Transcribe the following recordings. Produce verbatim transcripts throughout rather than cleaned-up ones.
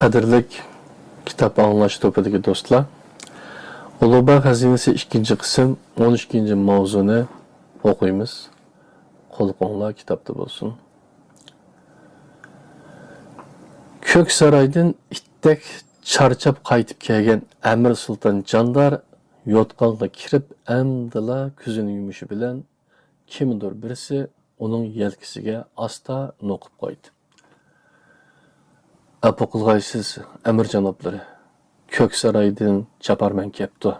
قەدىرلىك كىتاب ئاڭلاش توپىدىكى دوستلار، ئۇلۇغبەگ خەزىنىسى ئىككىنچى قىسىم، ئون ئىككىنچى ماۋزۇنى ئوقۇيمىز. قۇلىقىڭلار كىتابتا بولسۇن. كۆك سارايدىن ئىتتەك چارچاپ قايتىپ كەلگەن ئەمىر سۇلتان جاندار يوتقانغا كىرىپ، ئەمدىلا كۆزىنى يۇمۇشى بىلەن، كىمدۇر بىرسى ئۇنىڭ يەلكىسىگە ئاستا نوقۇپ قويدى. ئەپۇ قىلغايسىز، ئەمىر جانابلىرى، كۆك سارايدىن چاپارمەن كەپتۇ.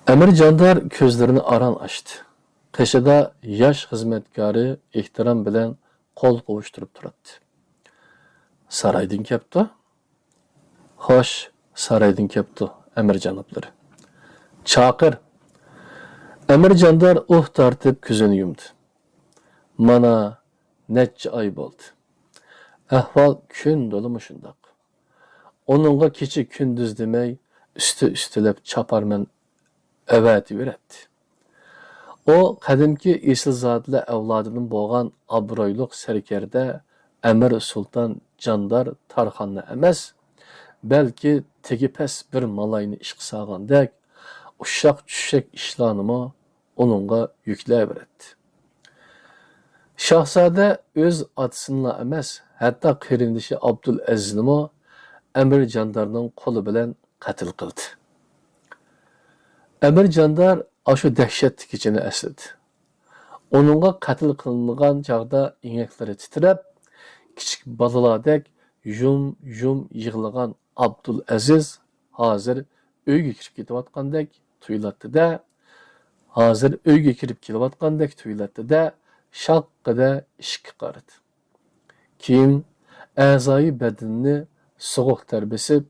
ئەمىر جاندار كۆزلىرىنى ئاران ئاچتى. قېشىدا ياش خىزمەتكارى ئېھتىرام بىلەن قول قوۋۇشتۇرۇپ تۇراتتى. سارايدىن كەپتۇ؟ خوش، سارايدىن كەپتۇ، ئەمىر جانابلىرى. چاقىر! ئەمىر جاندار ئۇھ تارتىپ كۆزىنى يۇمدى. مانا نەچچە ئاي بولدى. ئەھۋال كۈندىلا مۇشۇنداق. ئۇنىڭغا كېچە-كۈندۈز دېمەي، ئۈستى-ئۈستىلەپ چاپارمەن ئەۋەتىۋېرەتتى. ئۇ قەدىمكى ئېسىلزادىلەر ئەۋلادىدىن بولغان ئابرۇيلۇق سەركەردە ئەمىر سۇلتان جاندار تارخاننى ئەمەس، بەلكى تېگى پەس بىر مالاينى ئىشقا سالغاندەك ئۇششاق-چۈششەك ئىشلارنىمۇ ئۇنىڭغا يۈكلەۋېرەتتى. شاھزادە ئۆز ئاتىسىنىلا ئەمەس، ھەتتا قېرىندىشى ئابدۇلئەزىزنىمۇ ئەمىر جاندارنىڭ قولى بىلەن قەتل قىلدى. ئەمىر جاندار ئاشۇ دەھشەتلىك كېچىنى ئەسلىدى. ئۇنىڭغا قەتل قىلىنغان چاغدا ئېڭەكلىرى تىترەپ، كىچىك بالىلاردەك يۇم-يۇم يىغلىغان ئابدۇلئەزىز ھازىر ئۆيگە كىرىپ كېتىۋاتقاندەك تۇيۇلاتتى-دە، ھازىر ئۆيگە كىرىپ كېلىۋاتقاندەك تۇيۇلاتتى-دە، شاققىدە ئىشىككە قارىدى. كېيىن ئەزايى بەدىنىنى سوغۇق تەر بېسىپ،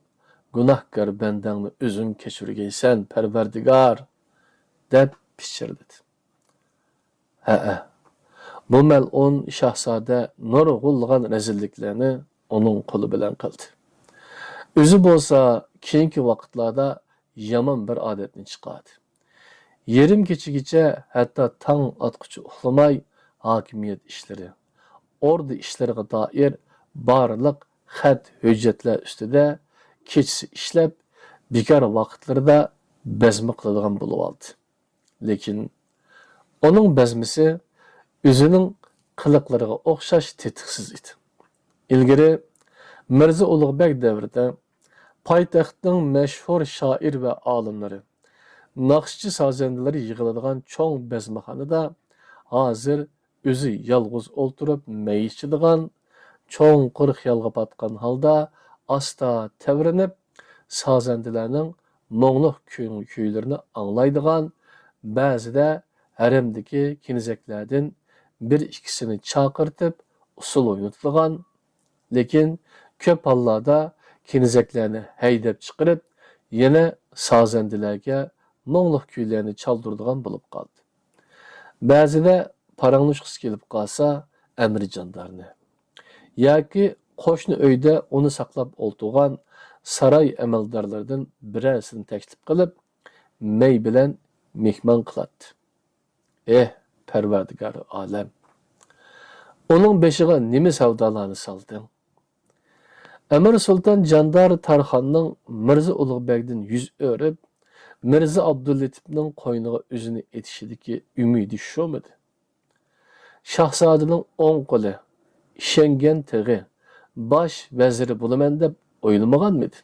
«گۇناھكار بەندەڭنى ئۆزۈڭ كەچۈرگەيسەن، پەرۋەردىگار!» دەپ پىچىرلىدى. ھەئە، بۇ مەلئۇن شاھزادە نۇرغۇنلىغان رەزىللىكلەرنى ئۇنىڭ قولى بىلەن قىلدى. ئۆزى بولسا كېيىنكى ۋاقىتلاردا يامان بىر ئادەتنى چىقاردى. يېرىم كېچىگىچە، ھەتتا تاڭ ئاتقۇچە ئۇخلىماي، ھاكىمىيەت ئىشلىرى، ئوردا ئىشلىرىغا دائىر بارلىق خەت-ھۆججەتلەر ئۈستىدە كېچىسى ئىشلەپ، بىكار ۋاقىتلىرىدا بەزمە قىلىدىغان بولۇۋالدى. لېكىن ئۇنىڭ بەزمىسى ئۆزىنىڭ قىلىقلىرىغا ئوخشاش تېتىقسىز ئىدى. ئىلگىرى مىرزا ئۇلۇغبەگ دەۋرىدە پايتەختنىڭ مەشھۇر شائىر ۋە ئالىملىرى، ناخشىچى سازەندىلىرى يىغىلىدىغان چوڭ بەزمىخانىدا ھازىر ئۆزى يالغۇز ئولتۇرۇپ مەي ئىچىدىغان، چوڭقۇر خىيالغا پاتقان ھالدا ئاستا تەۋرىنىپ، سازەندىلەرنىڭ مۇڭلۇق كۈي-، كۈيلىرىنى ئاڭلايدىغان، بەزىدە ھەرەمدىكى كېنىزەكلەردىن بىر-ئىككىسىنى چاقىرتىپ ئۇسسۇل ئوينىتىدىغان، لېكىن كۆپ ھاللاردا كېنىزەكلەرنى ھەيدەپ چىقىرىپ، يەنە سازەندىلەرگە مۇڭلۇق كۈيلەرنى چالدۇرىدىغان بولۇپ قالدى. بەزىدە پاراڭلاشقۇسى كېلىپ قالسا، ئەمىر جاندارنى ياكى قوشنا ئۆيدە ئۇنى ساقلاپ ئولتۇرغان ساراي ئەمەلدارلىرىدىن بىرەرسىنى تەكلىپ قىلىپ، مەي بىلەن مېھمان قىلاتتى. ئېھ، پەرۋەردىگارى ئالەم! ئۇنىڭ بېشىغا نېمە سەۋدالارنى سالدىڭ؟ ئەمىر سۇلتان جاندار تارخاننىڭ مىرزا ئۇلۇغبەگدىن يۈز ئۆرۈپ، مىرزا ئابدۇللېتىپنىڭ قوينىغا ئۆزىنى ئېتىشىدىكى ئۈمىدى شۇمىدى؟ شاھزادىنىڭ ئوڭ قولى، ئىشەنگەن تېغى، باش ۋەزىرى بولىمەن دەپ ئويلىمىغانمىدى؟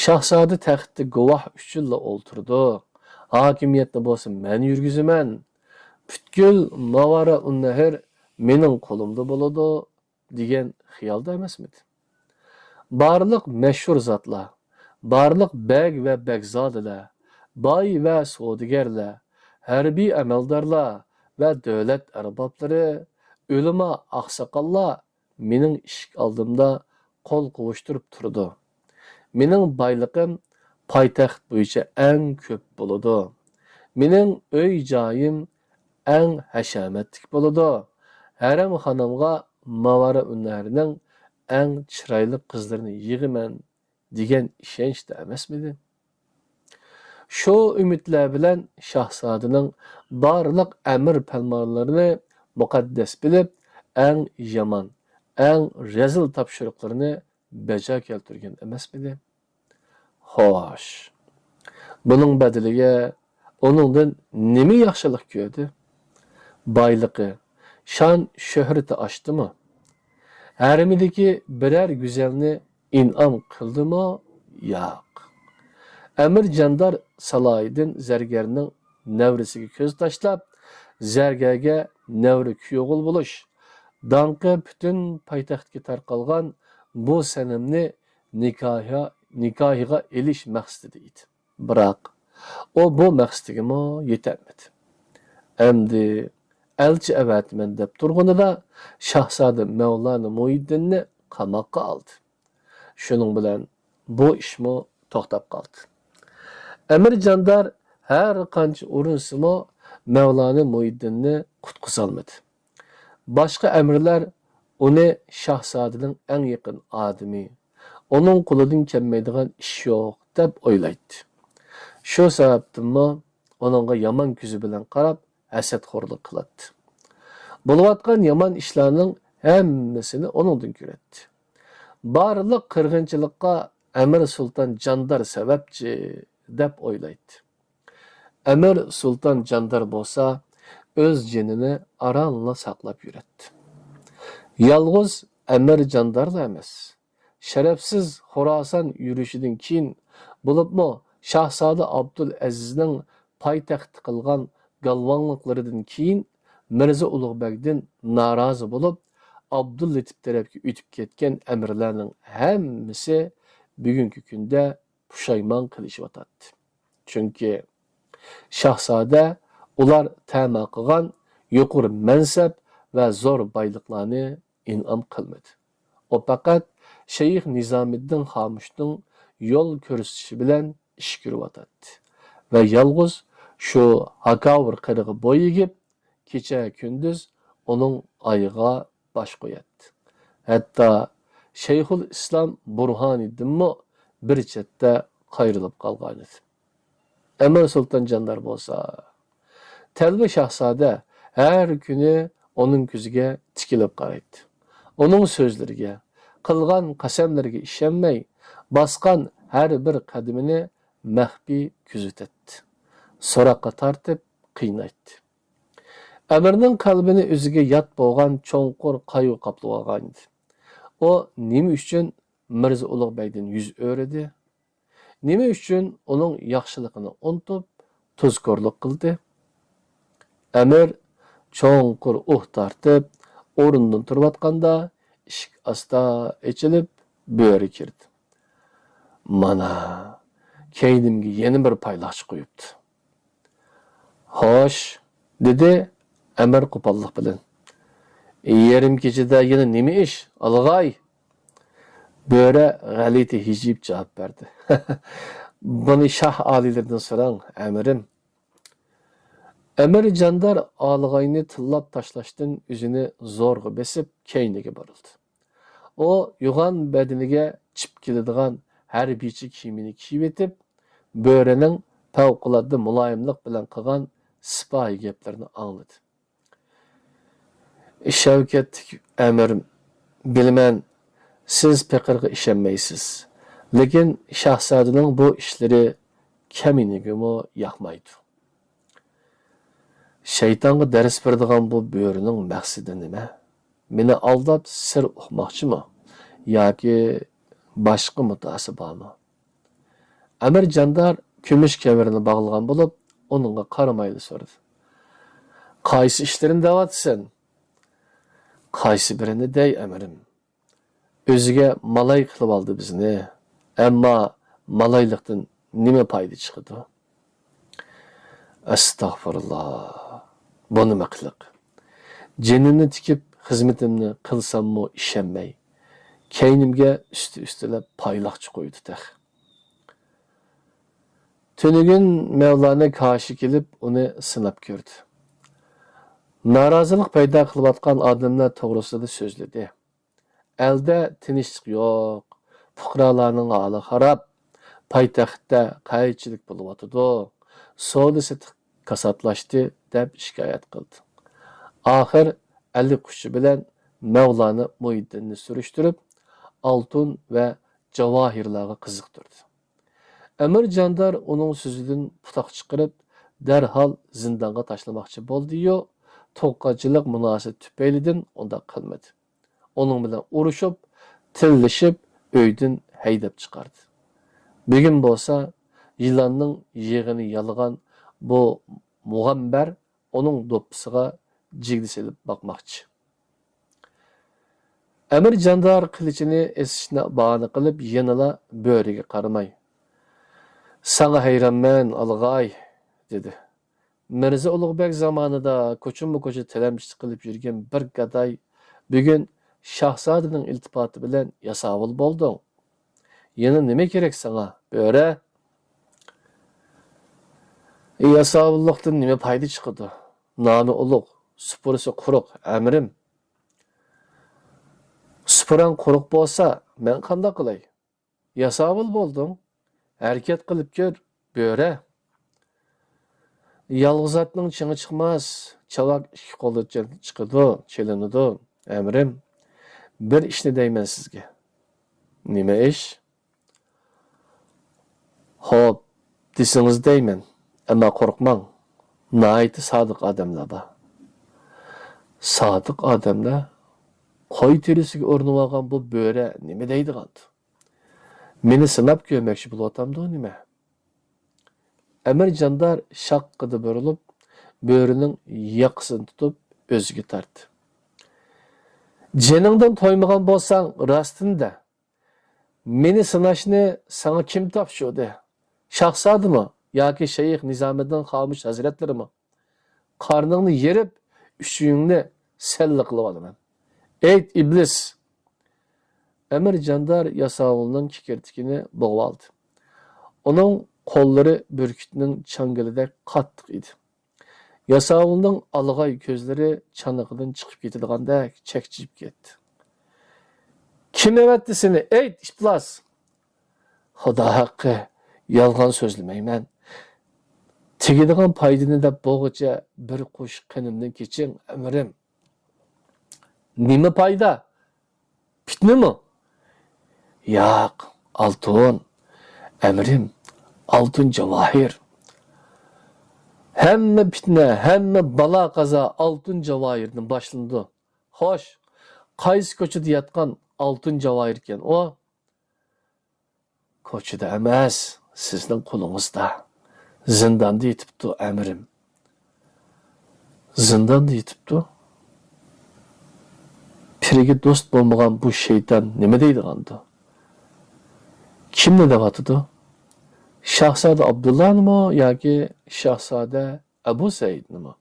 شاھزادە تەختتە گۇۋاھ ئۈچۈنلا ئولتۇرىدۇ، ھاكىمىيەتنى بولسا مەن يۈرگۈزىمەن، پۈتكۈل ماۋارا ئۇننەھر مېنىڭ قولۇمدا بولىدۇ، دېگەن خىيالدا ئەمەسمىدى؟ بارلىق مەشھۇر زاتلار، بارلىق بەگ ۋە بەگزادىلەر، باي ۋە سودىگەرلەر، ھەربىي ئەمەلدارلار ۋە دۆلەت ئەربابلىرى، ئۆلىما ئاقساقاللار مېنىڭ ئىشىك ئالدىمدا قول قوۋۇشتۇرۇپ تۇرىدۇ. مېنىڭ بايلىقىم پايتەخت بويىچە ئەڭ كۆپ بولىدۇ. مېنىڭ ئۆي-جايىم ئەڭ ھەشەمەتلىك بولىدۇ. ھەرەمخانامغا ماۋارا ئۇننەھرنىڭ ئەڭ چىرايلىق قىزلىرىنى يىغىمەن، دېگەن ئىشەنچتە ئەمەسمىدى؟ شۇ ئۈمىدلەر بىلەن شاھزادىنىڭ بارلىق ئەمىر پەرمانلىرىنى مۇقەددەس بىلىپ، ئەڭ يامان، ئەڭ رەزىل تاپشۇرۇقلىرىنى بەجا كەلتۈرگەن ئەمەسمىدى؟ خوش، بۇنىڭ بەدىلىگە ئۇنىڭدىن نېمە ياخشىلىق كۆردى؟ بايلىقى، شان-شۆھرىتى ئاشتىمۇ؟ ھەرىمىدىكى بىرەر گۈزەلنى ئىنئام قىلدىمۇ؟ ياق. ئەمىر جاندار سالاھىدىن زەرگەرنىڭ نەۋرىسىگە كۆز تاشلاپ، زەرگەرگە نەۋرە كۈيئوغۇل بولۇش، داڭقى پۈتۈن پايتەختكە تارقالغان بۇ سەنەمنى نىكاھىغا، نىكاھىغا ئېلىش مەقسىتىدە ئىدى. بىراق، ئۇ بۇ مەقسىتىگىمۇ يېتەلمىدى. ئەمدى ئەلچى ئەۋەتىمەن دەپ تۇرغىنىدا، شاھزادە مەۋلانە مۇھىددىننى قاماققا ئالدى. شۇنىڭ بىلەن بۇ ئىشمۇ توختاپ قالدى. ئەمىر جاندار ھەر قانچە ئۇرۇنسىمۇ، مەۋلانە مۇھىددىننى قۇتقۇزالمىدى. باشقا ئەمىرلەر ئۇنى شاھزادىنىڭ ئەڭ يېقىن ئادىمى، ئۇنىڭ قولىدىن كەلمەيدىغان ئىش يوق، دەپ ئويلايتتى. شۇ سەۋەبتىنمۇ ئۇنىڭغا يامان كۆزى بىلەن قاراپ، ھەسەتخورلۇق قىلاتتى. بولۇۋاتقان يامان ئىشلارنىڭ ھەممىسىنى ئۇنىڭدىن كۆرەتتى. بارلىق قىرغىنچىلىققا ئەمىر سۇلتان جاندار سەۋەبچى، دەپ ئويلايتتى. ئەمىر سۇلتان جاندار بولسا ئۆز جېنىنى ئارانلا ساقلاپ يۈرەتتى. يالغۇز ئەمىر جاندارلا ئەمەس، شەرەپسىز خوراسان يۈرۈشىدىن كېيىن، بولۇپمۇ شاھزادە ئابدۇلئەزىزنىڭ پايتەخت قىلغان گالۋاڭلىقلىرىدىن كېيىن، مىرزا ئۇلۇغ بەگدىن نارازى بولۇپ، ئابدۇللېتىپ تەرەپكە ئۆتۈپ كەتكەن ئەمىرلەرنىڭ ھەممىسى بۈگۈنكى كۈندە پۇشايمان قىلىشىۋاتاتتى. چۈنكى شاھزادە ئۇلار تەمە قىلغان يۇقىرى مەنسەپ ۋە زور بايلىقلارنى ئىنئام قىلمىدى. ئۇ پەقەت شەيخ نىزامىددىن خامۇشنىڭ يول كۆرسىتىشى بىلەن ئىش كۆرۈۋاتاتتى ۋە يالغۇز شۇ ھاكاۋۇر قېرىغا بوي ئېگىپ، كېچە-كۈندۈز ئۇنىڭ ئايىغىغا باش قوياتتى. ھەتتا شەيخۇل ئىسلام بۇرھانىددىنمۇ بىر چەتتە قايرىلىپ قالغانىدى. ئەمىر سۇلتان جاندار بولسا، تەلۋە شاھزادە ھەر كۈنى ئۇنىڭ كۆزىگە تىكىلىپ قارايتتى. ئۇنىڭ سۆزلىرىگە، قىلغان قەسەملىرىگە ئىشەنمەي، باسقان ھەر بىر قەدىمىنى مەخپىي كۆزىتەتتى. سوراققا تارتىپ قىينايتتى. ئەمىرنىڭ قەلبىنى ئۆزىگە يات بولغان چوڭقۇر قايغۇ قاپلىۋالغانىدى. ئۇ نېمە ئۈچۈن مىرزا ئۇلۇغ بەگدىن يۈز ئۆرۈدى؟ نېمە ئۈچۈن ئۇنىڭ ياخشىلىقىنى ئۇنتۇپ، تۇزكورلۇق قىلدى؟ ئەمىر چوڭقۇر ئۇھ تارتىپ، ئورنىدىن تۇرۇۋاتقاندا، ئىشىك ئاستا ئېچىلىپ، بۆرە كىردى. مانا، كەينىمگە يەنە بىر پايلاقچى قويۇپتۇ. خوش، دېدى ئەمىر قوپاللىق بىلەن. يېرىم كېچىدە يەنە نېمە ئىش، ئالغاي؟ بۆرە غەلىتە ھىجىيىپ جاۋاب بەردى. بۇنى شاھ ئالىيلىرىدىن سوراڭ، ئەمىرىم. ئەمىر جاندار ئالغاينى تىللاپ تاشلاشتىن ئۆزىنى زورغا بېسىپ، كەينىگە بۇرۇلدى. ئۇ يوغان بەدىنىگە چىپ كېلىدىغان ھەربىيچە كىيىمىنى كىيىۋېتىپ، بۆرىنىڭ پەۋقۇلئاددە مۇلايىملىق بىلەن قىلغان سىپايى گەپلىرىنى ئاڭلىدى. شەۋكەتلىك ئەمىرىم، بىلىمەن، سىز پېقىرغا ئىشەنمەيسىز، لېكىن شاھزادىنىڭ بۇ ئىشلىرى كەمىنىگىمۇ ياقمايدۇ. شەيتانغا دەرس بېرىدىغان بۇ بۆرىنىڭ مەقسىتى نېمە؟ مېنى ئالداپ سىر ئۇقماقچىمۇ؟ ياكى باشقا مۇددىئاسى بارمۇ؟ ئەمىر جاندار كۈمۈش كەمىرىنى باغلىغان بولۇپ، ئۇنىڭغا قارىمايلا سورىدى. قايسى ئىشلىرىنى دەۋاتىسەن؟ قايسى بىرىنى دەي، ئەمىرىم؟ ئۆزىگە مالاي قىلىۋالدى بىزنى. ئەمما مالايلىقتىن نېمە پايدا چىقىدۇ؟ ئەستەغپۇرۇللا. بۇ نېمە قىلىق؟ جېنىمنى تىكىپ خىزمىتىمنى قىلساممۇ ئىشەنمەي، كەينىمگە ئۈستى-ئۈستىلەپ پايلاقچى قويدى تېخى. تۈنۈگۈن مەۋلانە كاشى كېلىپ ئۇنى سىناپ كۆردى. نارازىلىق پەيدا قىلىۋاتقان ئادەملەر توغرىسىدا سۆزلىدى. ئەلدە تىنچلىق يوق، پۇقرالارنىڭ ھالى خاراب، پايتەختتە قەيچىلىك بولۇۋاتىدۇ، سودا-سېتىق كاساتلاشتى، دەپ شىكايەت قىلدى. ئاخىر ئەللىك ئۇچى بىلەن مەۋلانا مۇھىدىننى سۈرۈشتۈرۈپ، ئالتۇن ۋە جاۋاھىرلارغا قىزىقتۇردى. ئەمىر جاندار ئۇنىڭ سۆزىدىن پۇتاق چىقىرىپ، دەرھال زىندانغا تاشلىماقچى بولدى-يۇ، تۇغقانچىلىق مۇناسىۋىتى تۈپەيلىدىن ئۇنداق قىلمىدى. ئۇنىڭ بىلەن ئۇرۇشۇپ، تىللىشىپ، ئۆيدىن ھەيدەپ چىقاردى. بۈگۈن بولسا يىلاننىڭ يېغىنى يالىغان بۇ مۇغەمبەر ئۇنىڭ دوپپىسىغا جىگدە سېلىپ باقماقچى. ئەمىر جاندار قىلىچىنى ئېسىشنى باھانە قىلىپ، يەنىلا بۆرىگە قارىماي، «ساڭا ھەيرانمەن، ئالغاي!» دېدى. «مىرزا ئۇلۇغبەگ زامانىدا كوچىمۇ كوچا تىلەمچىلىك قىلىپ يۈرگەن بىر گاداي بۈگۈن شاھزادىنىڭ ئىلتىپاتى بىلەن ياساۋۇل بولدۇڭ. يەنە نېمە كېرەك ساڭا، بۆرە؟» «ياساۋۇللۇقتىن نېمە پايدا چىقىدۇ؟ نامى ئۇلۇغ، سۇپۇرىسى قۇرۇق، ئەمىرىم.» «سۇپۇراڭ قۇرۇق بولسا، مەن قانداق قىلاي؟» «ياساۋۇل بولدۇڭ، ھەرىكەت قىلىپ كۆر، بۆرە.» «يالغۇز ئاتنىڭ چېڭى چىقماس، چاۋاك ئىككى قولدا چىقىدۇ، چېلىنىدۇ، ئەمىرىم. بىر ئىشنى دەيمەن سىزگە.» «نېمە ئىش؟» «خوپ، دېسىڭىز دەيمەن، ئەمما قورقماڭ، ناھايىتى سادىق ئادەملەر بار.» «سادىق ئادەملەر؟ قوي تېرىسىگە ئورىنىۋالغان بۇ بۆرە نېمە دەيدىغاندۇ؟ مېنى سىناپ كۆرمەكچى بولۇۋاتامدۇ نېمە؟» ئەمىر جاندار شاققىدە بۇرۇلۇپ، بۆرىنىڭ ياقىسىنى تۇتۇپ ئۆزىگە تارتتى. «جېنىڭدىن تويمىغان بولساڭ، راستىنى دە. مېنى سىناشنى ساڭا كىم تاپشۇردى؟ شاھزادىمۇ ياكى شەيخ نىزامىدىن خامۇش ھەزرەتلىرىمۇ؟ قارنىڭنى يېرىپ، ئۈچۈيۈڭنى سەللە قىلىۋالىمەن. ئېيت، ئىبلىس!» ئەمىر جاندار ياساۋۇلنىڭ كېكىرتىكىنى بوغۇۋالدى. ئۇنىڭ قوللىرى بۈركۈتنىڭ چاڭگىلىدەك قاتتىق ئىدى. ياساۋۇلنىڭ ئالغاي كۆزلىرى چانىقىدىن چىقىپ كېتىدىغاندەك چەكچىيىپ كەتتى. «كىم ئەۋەتتى سېنى، ئېيت، ئىپلاس!» «خۇدا ھەققى، يالغان سۆزلىمەيمەن. تېگىدىغان پايدىنى دەپ بولغۇچە بىر قوشۇق قېنىمدىن كېچىڭ، ئەمىرىم.» «نېمە پايدا؟ پىتنىمۇ؟» «ياق، ئالتۇن، ئەمىرىم، ئالتۇن جاۋاھىر. ھەممە پىتنە، ھەممە بالا-قازا ئالتۇن جاۋاھىردىن باشلىنىدۇ. خوش، قايسى كوچىدا ياتقان ئالتۇن جاۋاھىركەن ئۇ؟» «كوچىدا ئەمەس، سىزنىڭ قولىڭىزدا. زىنداندا يېتىپتۇ، ئەمىرىم.» «زىنداندا يېتىپتۇ؟ پىرىگە دوست بولمىغان بۇ شەيتان نېمە دەيدىغاندۇ؟ كىمنى دەۋاتىدۇ؟ شاھزادە ئابدۇللانىمۇ ياكى شاھزادە ئەبۇ سەئىدنىمۇ؟»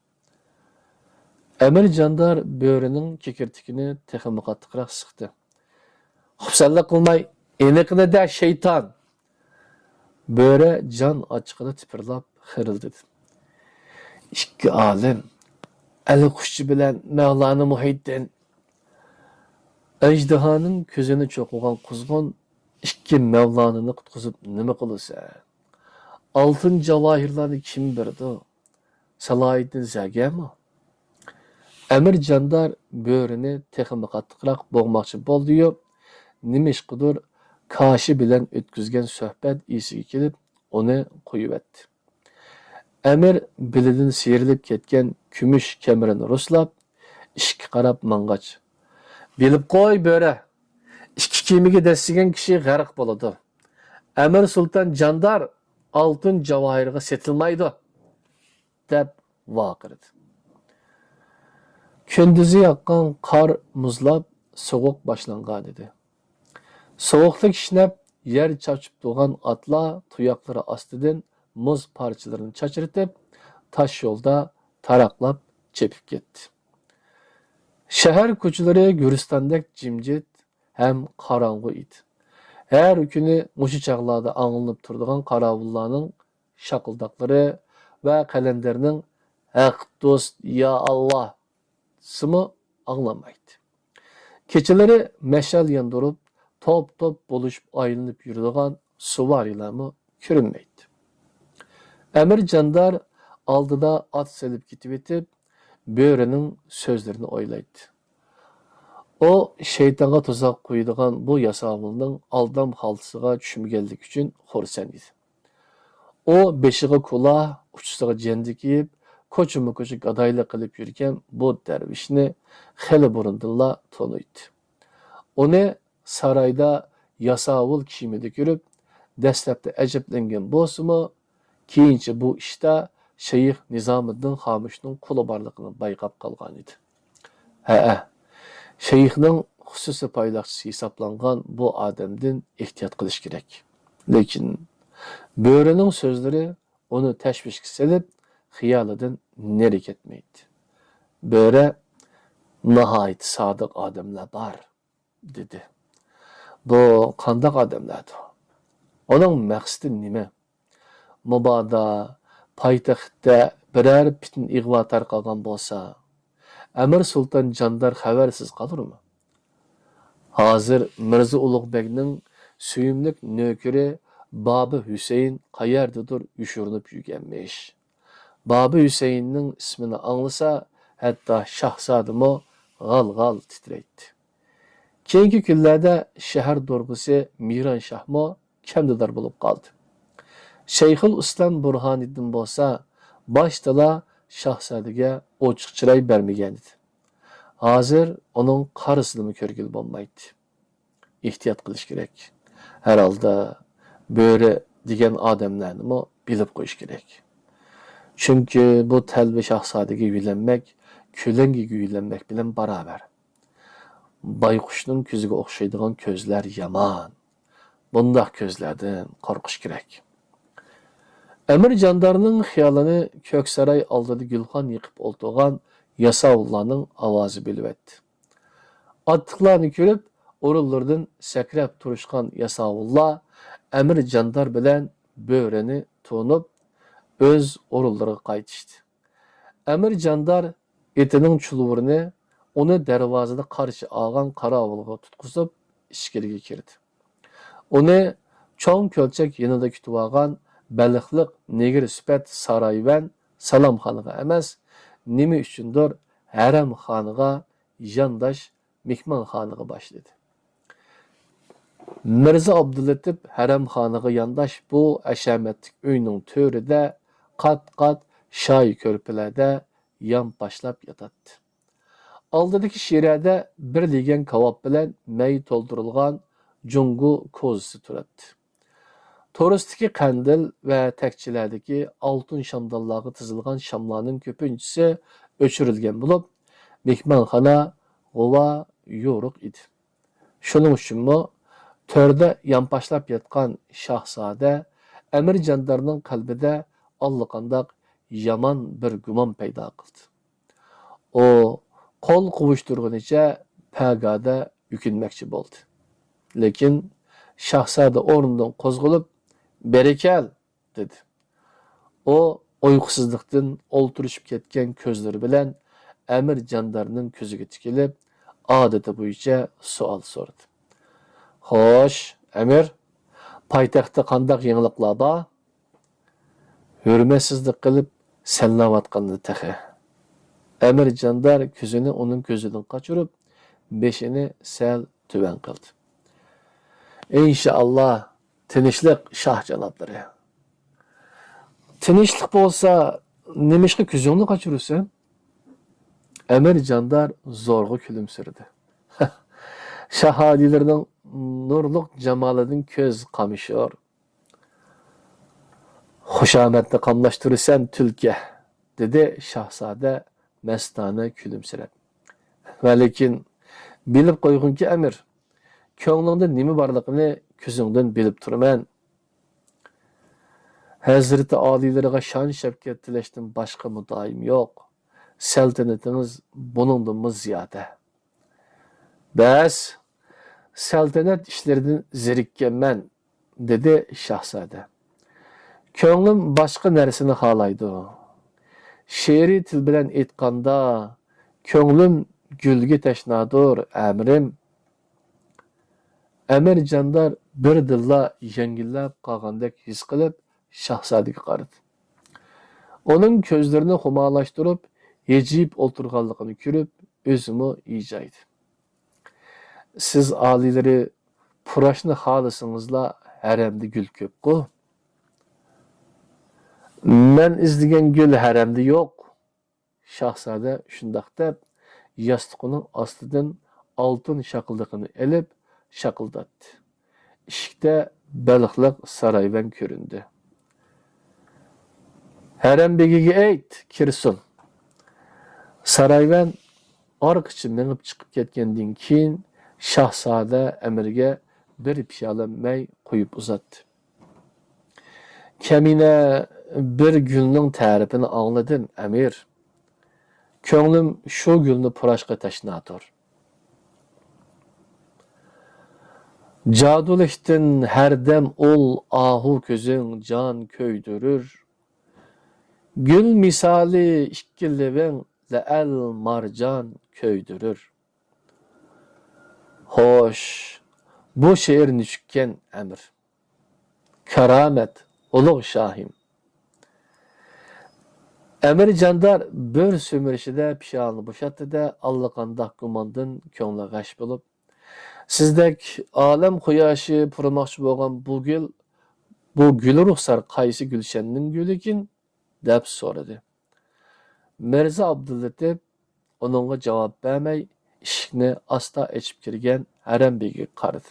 ئەمىر جاندار بۆرىنىڭ كېكىرتىكىنى تېخىمۇ قاتتىقراق سىقتى. «خۇپسەنلىك قىلماي، ئېنىقىنى دە، شەيتان!» بۆرە جان ئاچچىقىدا تىپىرلاپ خىرىلدىدى. «ئىككى ئالىم، ئەلى قۇشچى بىلەن مەۋلانا مۇھىددىن.» ئەجدىھانىڭ كۆزىنى چوقۇغان قۇزغۇن، «ئىككى مەۋلانىنى قۇتقۇزۇپ نېمە قىلىسەن؟ ئالتۇن جاۋاھىرلارنى كىم بېرىدۇ؟ سالاھىدىن زەگەمۇ؟» ئەمىر جاندار بۆرىنى تېخىمۇ قاتتىقراق بوغماقچى بولدى-يۇ، نېمىشقىدۇر كاشى بىلەن ئۆتكۈزگەن سۆھبەت ئېسىگە كېلىپ، ئۇنى قويۇۋەتتى. ئەمىر بېلىدىن سىيرىلىپ كەتكەن كۈمۈش كەمىرىنى رۇسلاپ، ئىشىككە قاراپ ماڭغاچ، «بىلىپ قوي، بۆرە! ئىككى كېمىگە دەسسىگەن كىشى غەرق بولىدۇ. ئەمىر سۇلتان جاندار ئالتۇن جاۋاھىرغا سېتىلمايدۇ!» دەپ ۋارقىرىدى. كۈندۈزى ياغقان قار مۇزلاپ، سوغۇق باشلانغانىدى. سوغۇقتا كىشنەپ، يەر چاچىپ تۇرغان ئاتلار تۇياقلىرى ئاستىدىن مۇز پارچىلىرىنى چاچرىتىپ، تاش يولدا تاراقلاپ چېپىپ كەتتى. شەھەر كوچىلىرى گۈلىستاندەك جىمجىت ھەم قاراڭغۇ ئىدى. ھەر كۈنى مۇشۇ چاغلاردا ئاڭلىنىپ تۇرىدىغان قاراۋۇللارنىڭ شاقىلداقلىرى ۋە قەلەندەرنىڭ «ھەق دوست، يا ئاللا!» سىمۇ ئاڭلانمايتتى. كېچىلىرى مەشئەل ياندۇرۇپ، توپ-توپ بولۇشۇپ ئايلىنىپ يۈرىدىغان سۇۋارىيلارمۇ كۆرۈنمەيتتى. ئەمىر جاندار ئالدىدا ئات سېلىپ كېتىۋېتىپ، بۆرىنىڭ سۆزلىرىنى ئويلايتتى. ئۇ شەيتانغا تۇزاق قويىدىغان بۇ ياساۋۇلنىڭ ئالدام خالتىسىغا چۈشمىگەنلىكى ئۈچۈن خۇرسەن ئىدى. ئۇ بېشىغا كۇلاھ، ئۇچىسىغا جەندە كىيىپ، كوچىمۇ-كوچا گادايلىق قىلىپ يۈرگەن بۇ دەرۋىشنى خېلى بۇرۇندىنلا تونۇيتتى. ئۇنى سارايدا ياساۋۇل كىيىمىدە كۆرۈپ، دەسلەپتە ئەجەبلەنگەن بولسىمۇ، كېيىنچە بۇ ئىشتا شەيخ نىزامىددىن خامۇشنىڭ قولى بارلىقىنى بايقاپ قالغانىدى. ھەئە، شەيخنىڭ خۇسۇسىي پايلاقچىسى ھېسابلانغان بۇ ئادەمدىن ئېھتىيات قىلىش كېرەك. لېكىن بۆرىنىڭ سۆزلىرى ئۇنى تەشۋىشكە سېلىپ، خىيالىدىن نېرى كەتمەيتتى. بۆرە، ناھايىتى سادىق ئادەملەر بار، دېدى. بۇ قانداق ئادەملەردۇ؟ ئۇنىڭ مەقسىتى نېمە؟ مۇبادا پايتەختتە بىرەر پىتنە ئىغۋا تارقالغان بولسا، ئەمىر سۇلتان جاندار خەۋەرسىز قالۇرمۇ؟ ھازىر مىرزا ئۇلۇغ بەگنىڭ سۆيۈملۈك نۆكىرى بابا ھۈسەيىن قەيەردىدۇر يوشۇرۇنۇپ يۈرگەنمىش. بابا ھۈسەيىننىڭ ئىسمىنى ئاڭلىسا، ھەتتا شاھزادىمۇ غال-غال تىترەيتتى. كېيىنكى كۈنلەردە شەھەر دوربىسى مىران شاھمۇ كەمدىدار بولۇپ قالدى. شەيخۇل ئىسلام بۇرھانىددىن بولسا باشتىلا شاھزادىگە ئوچۇق چىراي بەرمىگەنىدى. ھازىر ئۇنىڭ قارىسىنىمۇ كۆرگىلى بولمايتتى. ئېھتىيات قىلىش كېرەك. ھەر ھالدا بۆرە دېگەن ئادەملەرنىمۇ بىلىپ قويۇش كېرەك. چۈنكى بۇ تەلۋە شاھزادىگە يۆلەنمەك كۆلەڭگىگە يۆلەنمەك بىلەن باراۋەر. بايقۇشنىڭ كۆزىگە ئوخشايدىغان كۆزلەر يامان. بۇنداق كۆزلەردىن قورقۇش كېرەك. ئەمىر جاندارنىڭ خىيالىنى كۆكساراي ئالدىدا گۈلخان يېقىپ ئولتۇرغان ياساۋۇللارنىڭ ئاۋازى بۆلۈۋەتتى. ئاتلىقلارنى كۆرۈپ، ئورۇنلىرىدىن سەكرەپ تۇرۇشقان ياساۋۇللار ئەمىر جاندار بىلەن بۆرىنى تونۇپ، ئۆز ئورۇنلىرىغا قايتىشتى. ئەمىر جاندار ئېتىنىڭ چۇلۋۇرىنى ئۇنى دەرۋازىدا قارشى ئالغان قاراۋۇلغا تۇتقۇزۇپ، ئىچكىرىگە كىردى. ئۇنى چوڭ كۆلچەك يېنىدا كۈتۈۋالغان بەلخلىق نېگىر سۈپەت سارايۋەن سالامخانىغا ئەمەس، نېمە ئۈچۈندۇر ھەرەمخانىغا يانداش مېھمانخانىغا باشلىدى. مىرزا ئابدۇللېتىپ ھەرەمخانىغا يانداش بۇ ھەشەمەتلىك ئۆينىڭ تۆرىدە قات-قات شايى كۆرپىلەردە يانپاشلاپ ياتاتتى. ئالدىدىكى شىرەدە بىر لېگەن كاۋاپ بىلەن مەي تولدۇرۇلغان جۇڭگو كوزىسى تۇراتتى. تورۇستىكى قەندىل ۋە تەكچىلەردىكى ئالتۇن شامدانلارغا تىزىلغان شاملارنىڭ كۆپىنچىسى ئۆچۈرۈلگەن بولۇپ، مېھمانخانا غۇۋا يورۇق ئىدى. شۇنىڭ ئۈچۈنمۇ تۆردە يانپاشلاپ ياتقان شاھزادە ئەمىر جاندارنىڭ قەلبىدە ئاللىقانداق يامان بىر گۇمان پەيدا قىلدى. ئۇ قول قوۋۇشتۇرغىنىچە پەگادە يۈكۈنمەكچى بولدى. لېكىن شاھزادە ئورنىدىن قوزغىلىپ، «بېرى كەل!» دېدى. ئۇ ئۇيقۇسىزلىقتىن ئولتۇرۇشۇپ كەتكەن كۆزلىرى بىلەن ئەمىر جاندارنىڭ كۆزىگە تىكىلىپ، ئادىتى بويىچە سوئال سورىدى. «خوش، ئەمىر، پايتەختتە قانداق يېڭىلىقلار بار؟» ھۆرمەتسىزلىك قىلىپ سەنلەۋاتقانىدى تېخى. ئەمىر جاندار كۆزىنى ئۇنىڭ كۆزىدىن قاچۇرۇپ، بېشىنى سەل تۆۋەن قىلدى. «ئىنشائاللا، تىنچلىق، شاھ جانابلىرى.» «تىنچلىق بولسا، نېمىشقا كۆزۈڭنى قاچۇرىسەن؟» ئەمىر جاندار زورغا كۈلۈمسىرىدى. «شاھ ئالىيلىرىنىڭ نۇرلۇق جامالىدىن كۆز قامىشۇر.» «خۇشامەتنى قاملاشتۇرىسەن، تۈلكە»، دېدى شاھزادە مەستانە كۈلۈمسىرەپ. «ۋەلىكىن، بىلىپ قويغىنكى، ئەمىر، كۆڭلۈڭدە نېمە بارلىقىنى كۆزۈڭدىن بىلىپ تۇرىمەن. ھەزرىتى ئالىيلىرىغا شان-شەپكەت تىلەشتىن باشقا مۇددىئايىم يوق. سەلتەنىتىڭىز بۇنىڭدىنمۇ زىيادە.» «بەس، سەلتەنەت ئىشلىرىدىن زېرىككەنمەن»، دېدى شاھزادە. «كۆڭلۈم باشقا نەرسىنى خالايدۇ. شېئىرىي تىل بىلەن ئېيتقاندا، كۆڭلۈم گۈلگە تەشنادۇر، ئەمىرىم.» ئەمىر جاندار بىردىنلا يەڭگىللەپ قالغاندەك ھېس قىلىپ، شاھزادىگە قارىدى. ئۇنىڭ كۆزلىرىنى خۇمارلاشتۇرۇپ، ھىجىيىپ ئولتۇرغانلىقىنى كۆرۈپ، ئۆزىمۇ ھىجايدى. سىز ئالىيلىرى پۇراشنى خالىسىڭىزلا، ھەرەمدە گۈل كۆپقۇ. مەن ئىزدىگەن گۈل ھەرەمدە يوق. شاھزادە شۇنداق دەپ، ياستۇقىنىڭ ئاستىدىن ئالتۇن شاقىلدىقىنى ئېلىپ شاقىلداتتى. ئىشىكتە بەلخلىق سارايۋەن كۆرۈندى. ھەرەم بېگىگە ئېيت، كىرسۇن. سارايۋەن ئارقىچە مېڭىپ چىقىپ كەتكەندىن كېيىن، شاھزادە ئەمىرگە بىر پىيالە مەي قۇيۇپ ئۇزاتتى. كەمىنە بىر گۈلنىڭ تەرىپىنى ئاڭلىدىم، ئەمىر. كۆڭلۈم شۇ گۈلنى پۇراشقا تەشنادۇر. جادۇلۇكتىن ھەردەم ئۇل ئاھۇ كۆزۈڭ جان كۆيدۈرۈر. گۈل مىسالى ئىككى لېۋىڭ لەئەل مارجان كۆيدۈرۈر. خوش، بۇ شېئىر نېچۈككەن، ئەمىر؟ كارامەت، ئۇلۇغ شاھىم. ئەمىر جاندار بىر سۈمۈرۈشىدە پىيالىنى بوشاتتى-دە، ئاللىقانداق گۇماندىن كۆڭلى غەش بولۇپ، سىزدەك ئالەم قۇياشى پۇرىماقچى بولغان بۇ گۈل، بۇ گۈل رۇخسار قايسى گۈلشەننىڭ گۈلىكىن؟ دەپ سورىدى. مىرزا ئابدۇللىتىپ ئۇنىڭغا جاۋاب بەرمەي، ئىشىكنى ئاستا ئېچىپ كىرگەن ھەرەم بېگىگە قارىدى.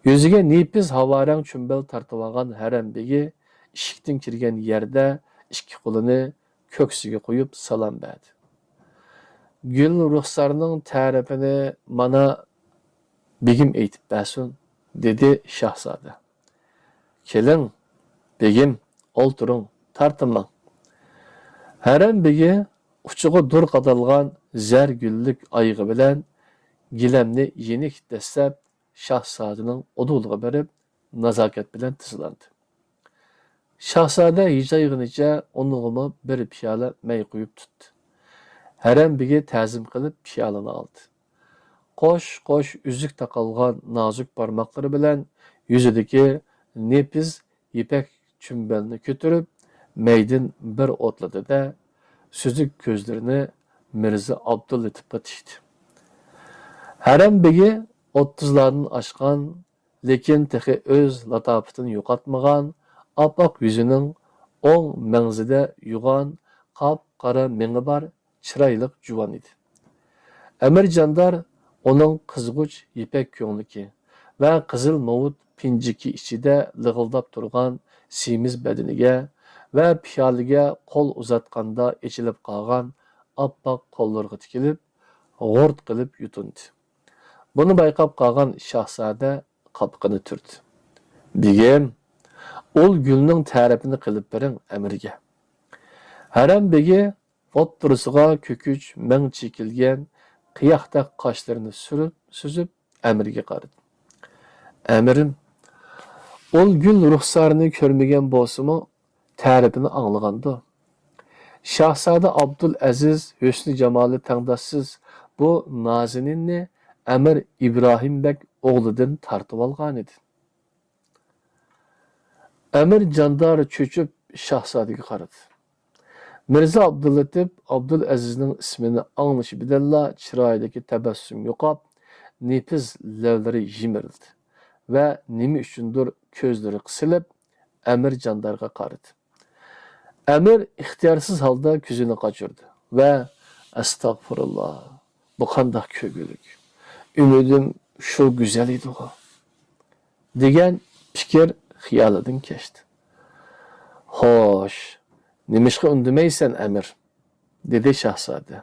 يۈزىگە نېپىز ھاۋارەڭ چۈمبەل تارتىۋالغان ھەرەم بېگى ئىشىكتىن كىرگەن يەردە ئىككى قولىنى كۆكسىگە قويۇپ سالام بەردى. گۈل رۇخسارنىڭ تەرىپىنى مانا بېگىم ئېيتىپ بەرسۇن، دېدى شاھزادە. كېلىڭ، بېگىم، ئولتۇرۇڭ، تارتىنماڭ. ھەرەم بېگى ئۇچىغا دۇر قادالغان زەر گۈللۈك ئايىغى بىلەن گىلەمنى يېنىك دەسسەپ، شاھزادىنىڭ ئۇدۇلىغا بېرىپ، نازاكەت بىلەن تىزلاندى. شاھزادە ھىجايغىنىچە ئۇنىڭغىمۇ بىر پىيالە مەي قۇيۇپ تۇتتى. ھەرەم بېگى تەزىم قىلىپ پىيالىنى ئالدى. قوش-قوش ئۈزۈك تاقالغان نازۇك بارماقلىرى بىلەن يۈزىدىكى نېپىز يىپەك چۈمبەلنى كۆتۈرۈپ، مەيدىن بىر ئوتلىدى-دە، سۈزۈك كۆزلىرىنى مىرزا ئابدۇللىتىپقا تىكتى. ھەرەم بېگى ئوتتۇزلاردىن ئاشقان، لېكىن تېخى ئۆز لاتاپىتىنى يوقاتمىغان، ئاپئاق يۈزىنىڭ ئوڭ مەڭزىدە يوغان، قاپقارا مېڭى بار، چىرايلىق جۇۋان ئىدى. ئەمىر جاندار ئۇنىڭ قىزغۇچ يىپەك كۆڭلىكى ۋە قىزىل نوۋۇت پىنجىكى ئىچىدە لىغىلداپ تۇرغان سېمىز بەدىنىگە ۋە پىيالىگە قول ئۇزاتقاندا ئېچىلىپ قالغان ئاپئاق قوللىرىغا تىكىلىپ، غۇرت قىلىپ يۇتۇندى. بۇنى بايقاپ قالغان شاھزادە قاپىقىنى تۈردى. بېگىم، ئۇل گۈلنىڭ تەرىپىنى قىلىپ بېرىڭ ئەمىرگە. ھەرەم بېگى ئوتتۇرىسىغا كۆكۈچ مەڭ چېكىلگەن قىياقتەك قاشلىرىنى سۈرۈپ، سۈزۈپ، ئەمىرگە قارىدى. ئەمىرىم، ئۇل گۈل رۇخسارنى كۆرمىگەن بولسىمۇ، تەرىپىنى ئاڭلىغاندۇ؟ شاھزادە ئابدۇلئەزىز ھۆسنى جامالى تەڭداشسىز بۇ نازىنىننى ئەمىر ئىبراھىم بەگ ئوغلىدىن تارتىۋالغانىدى. ئەمىر جاندار چۆچۈپ شاھزادىگە قارىدى. مىرزا ئابدۇللىتىپ ئابدۇلئەزىزنىڭ ئىسمىنى ئاڭلىشى بىلەنلا چىرايىدىكى تەبەسسۇم يوقاپ، نېپىز لەۋلىرى يىمىرىلدى ۋە نېمە ئۈچۈندۇر كۆزلىرى قىسىلىپ، ئەمىر جاندارغا قارىدى. ئەمىر ئىختىيارسىز ھالدا كۆزىنى قاچۇردى ۋە «ئەستەغپۇرۇللا، بۇ قانداق كۆرگۈلۈك؟ ئۈمىدىم شۇ گۈزەل ئىدىغۇ» دېگەن پىكىر خىيالىدىن كەچتى. «خوش، نېمىشقا ئۈندىمەيسەن، ئەمىر؟» دېدى شاھزادە.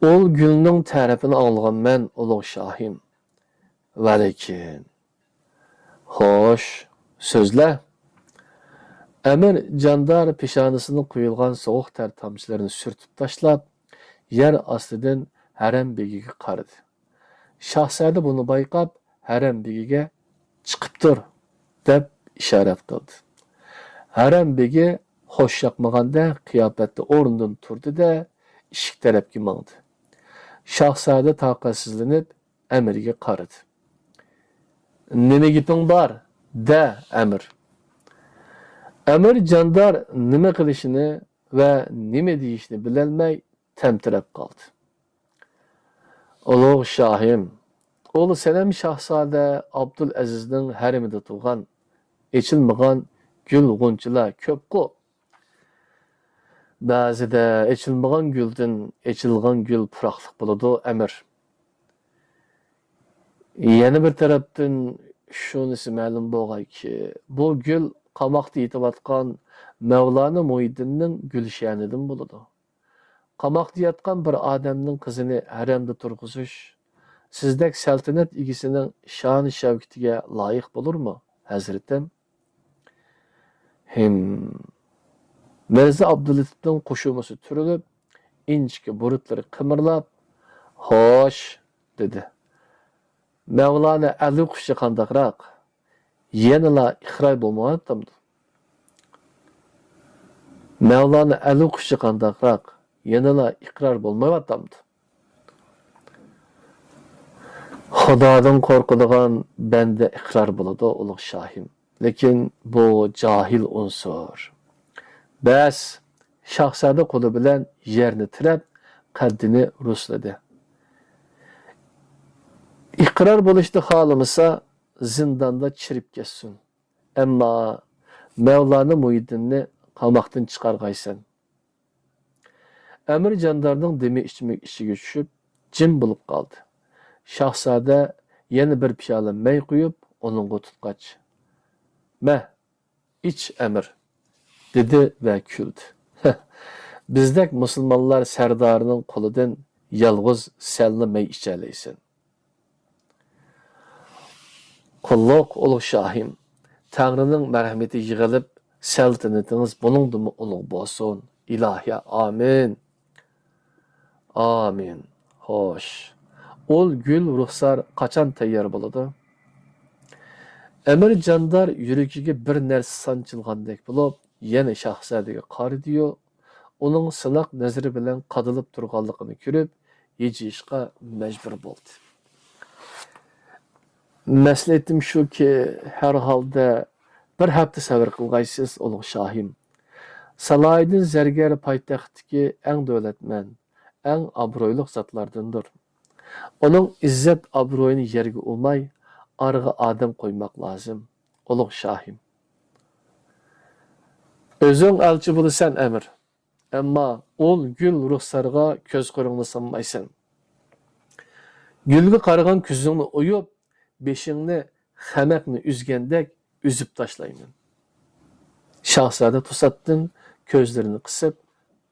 «ئۇل گۈلنىڭ تەرىپىنى ئاڭلىغانمەن، ئۇلۇغ شاھىم. ۋەلىكىن...» «خوش، سۆزلە.» ئەمىر جاندار پېشانىسىدىن قۇيۇلغان سوغۇق تەر تامچىلىرىنى سۈرتۈپ تاشلاپ، يەر ئاستىدىن ھەرەم بېگىگە قارىدى. شاھزادە بۇنى بايقاپ، ھەرەم بېگىگە «چىقىپ تۇر» دەپ ئىشارەت قىلدى. ھەرەم بېگى خوش ياقمىغاندەك قىياپەتتە ئورنىدىن تۇردى-دە، ئىشىك تەرەپكە ماڭدى. شاھزادە تاقەتسىزلىنىپ، ئەمىرگە قارىدى. «نېمە گېپىڭ بار؟ دە، ئەمىر.» ئەمىر جاندار نېمە قىلىشىنى ۋە نېمە دېيىشىنى بىلەلمەي تەمتىرەپ قالدى. ئۇلۇغ شاھىم، ئۇل سەنەم شاھزادە ئابدۇلئەزىزنىڭ ھەرىمىدە تۇغان، ئېچىلمىغان گۈل غۇنچىلار كۆپقۇ. بەزىدە ئېچىلمىغان گۈلدىن ئېچىلغان گۈل پۇراقلىق بولىدۇ، ئەمىر. يەنە بىر تەرەپتىن، شۇنىسى مەلۇم بولغايكى، بۇ گۈل قاماقتا يېتىۋاتقان مەۋلانا مۇھىدىننىڭ گۈلشەنىدىن بولىدۇ. قاماقتا ياتقان بىر ئادەمنىڭ قىزىنى ھەرەمدە تۇرغۇزۇش سىزدەك سەلتەنەت ئىگىسىنىڭ شان-شەۋكىتىگە لايىق بولۇرمۇ، ھەزرىتىم؟ ھىم. مىرزا ئابدۇللىتىپنىڭ قوشۇمىسى تۈرۈلۈپ، ئىنچىكە بۇرۇتلىرى قىمىرلاپ، «خوش» دېدى. مەۋلانا ئەلى قۇشى قانداقراق؟ يەنىلا ئىقرار بولمايۋاتامدۇ؟ مەۋلانا ئەلى قۇشى قانداقراق؟ يەنىلا ئىقرار بولمايۋاتامدۇ؟ خۇدادىن قورقىدىغان بەندە ئىقرار بولىدۇ، ئۇلۇغ شاھىم. لېكىن بۇ جاھىل ئۇنسۇر. بەس، شاھزادە قولى بىلەن يەرنى تىرەپ، قەددىنى رۇسلىدى. ئىقرار بولۇشنى خالىمىسا، زىنداندا چىرىپ كەتسۇن. ئەمما مەۋلانا مۇھىدىننى قاماقتىن چىقارغايسەن. ئەمىر جاندارنىڭ دېمى ئىچمىك ئىچىگە چۈشۈپ، جىم بولۇپ قالدى. شاھزادە يەنە بىر پىيالە مەي قۇيۇپ، ئۇنىڭغا تۇتقاچ، «مە، ئىچ، ئەمىر» دېدى ۋە كۈلدى. بىزدەك مۇسۇلمانلار سەردارىنىڭ قولىدىن يالغۇز سەنلا مەي ئىچەلەيسەن. قۇللۇق، ئۇلۇغ شاھىم. تەڭرىنىڭ مەرھىمىتى يىغىلىپ، سەلتەنىتىڭىز بۇنىڭدىنمۇ ئۇلۇغ بولسۇن. ئىلاھىي، ئامىن. ئامىن. خوش. ئۇل گۈل رۇخسار قاچان تەييار بولىدۇ؟ ئەمىر جاندار يۈرىكىگە بىر نەرسە سانچىلغاندەك بولۇپ، يەنە شاھزادىگە قارىدىيۇ، ئۇنىڭ سىناق نەزىرى بىلەن قادىلىپ تۇرغانلىقىنى كۆرۈپ، ھىجىيىشقا مەجبۇر بولدى. مەسلىھىتىم شۇكى، ھەر ھالدا بىر ھەپتە سەۋر قىلغايسىز، ئۇلۇغ شاھىم. سالاھىدىن زەرگەر پايتەختتىكى ئەڭ دۆلەتمەن، ئەڭ ئابرۇيلۇق زاتلاردىندۇر. ئۇنىڭ ئىززەت-ئابرۇيىنى يەرگە ئۇرماي، ئارىغا ئادەم قويماق لازىم، ئۇلۇغ شاھىم. ئۆزۈڭ ئەلچى بولىسەن، ئەمىر. ئەمما ئۇل گۈل رۇخسارغا كۆز قىرىڭنى سالمايسەن. گۈلگە قارىغان كۆزۈڭنى ئويۇپ، بېشىڭنى خەمەكنى ئۈزگەندەك ئۈزۈپ تاشلايمەن. شاھزادە توساتتىن كۆزلىرىنى قىسىپ،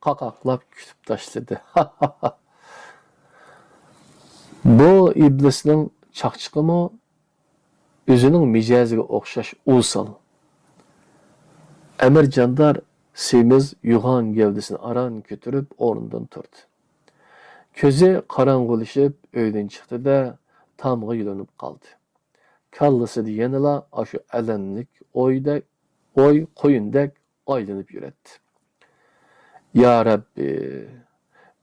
قاقاقلاپ كۈلۈپ تاشلىدى. بۇ ئىبلىسنىڭ چاقچىقىمۇ؟ ئۆزىنىڭ مىجەزىگە ئوخشاش ئۇسسۇل. ئەمىر جاندار سېمىز، يوغان گەۋدىسىنى ئاران كۆتۈرۈپ ئورنىدىن تۇردى. كۆزى قاراڭغۇلىشىپ ئۆيدىن چىقتى-دە، تامغا يۆلىنىپ قالدى. كاللىسىدا يەنىلا ئاشۇ ئەلەملىك ئويدەك، ئوي قۇيۇندەك ئايلىنىپ يۈرەتتى. يا رەببى،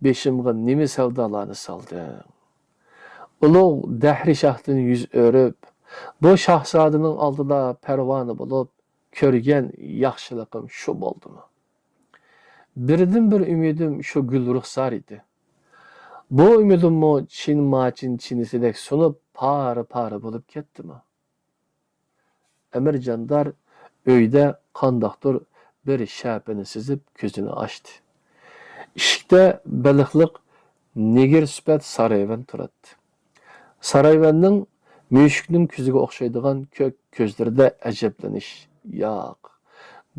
بېشىمغا نېمە سەۋدالارنى سالدىڭ؟ ئۇلۇغ دەھرىشاھتىن يۈز ئۆرۈپ، بۇ شاھزادىنىڭ ئالدىدا پەرۋانە بولۇپ، كۆرگەن ياخشىلىقىم شۇ بولدىمۇ؟ بىردىنبىر ئۈمىدىم شۇ گۈل رۇخسار ئىدى. بۇ ئۈمىدىممۇ چىنماچىن چىنىسىدەك سۇنۇپ، پارە-پارە بولۇپ كەتتىمۇ؟ ئەمىر جاندار ئۆيدە قانداقتۇر بىر شەپىنى سېزىپ كۆزىنى ئاچتى. ئىشىكتە بېلىقلىق نېگىر سۈپەت سارايۋەن تۇراتتى. سارايۋەننىڭ مۈشۈكنىڭ كۆزىگە ئوخشايدىغان كۆك كۆزلىرىدە ئەجەبلىنىش، ياق،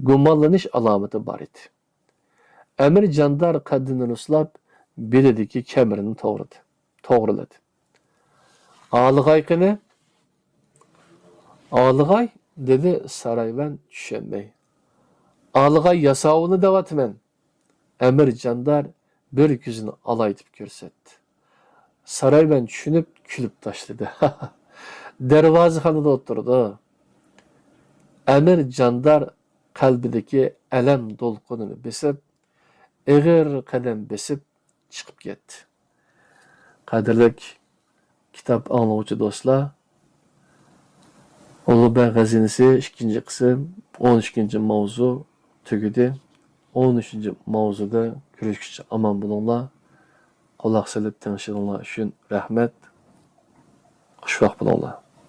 گۇمانلىنىش ئالامىتى بار ئىدى. ئەمىر جاندار قەددىنى رۇسلاپ، بېلىدىكى كەمىرىنى توغرىدى، توغرىلىدى. ئالىغاي قېنى؟ ئالىغاي؟ دېدى سارايۋەن چۈشەنمەي. ئالىغاي ياساۋۇلنى دەۋاتىمەن. ئەمىر جاندار بىر كۆزىنى ئالايتىپ كۆرسەتتى. سارايۋەن چۈشىنىپ كۈلۈپ تاشلىدى. دەرۋازىخانىدا ئولتۇرىدۇ. ئەمىر جاندار قەلبىدىكى ئەلەم دولقۇنىنى بېسىپ، ئېغىر قەدەم بېسىپ چىقىپ كەتتى. قەدىرلىك كىتاب ئاڭلىغۇچى دوستلار، ئۇلۇغبەگ غەزىنىسى ئىككىنچى قىسىم، ئون ئىككىنچى ماۋزۇ تۈگىدى. ئون ئۈچىنچى ماۋزۇدا كۆرۈشكىچە ئامان بولۇڭلار. قۇلاق سېلىپ تىڭشىغىنىڭلار ئۈچۈن رەھمەت. خۇشۋاق بولۇڭلار.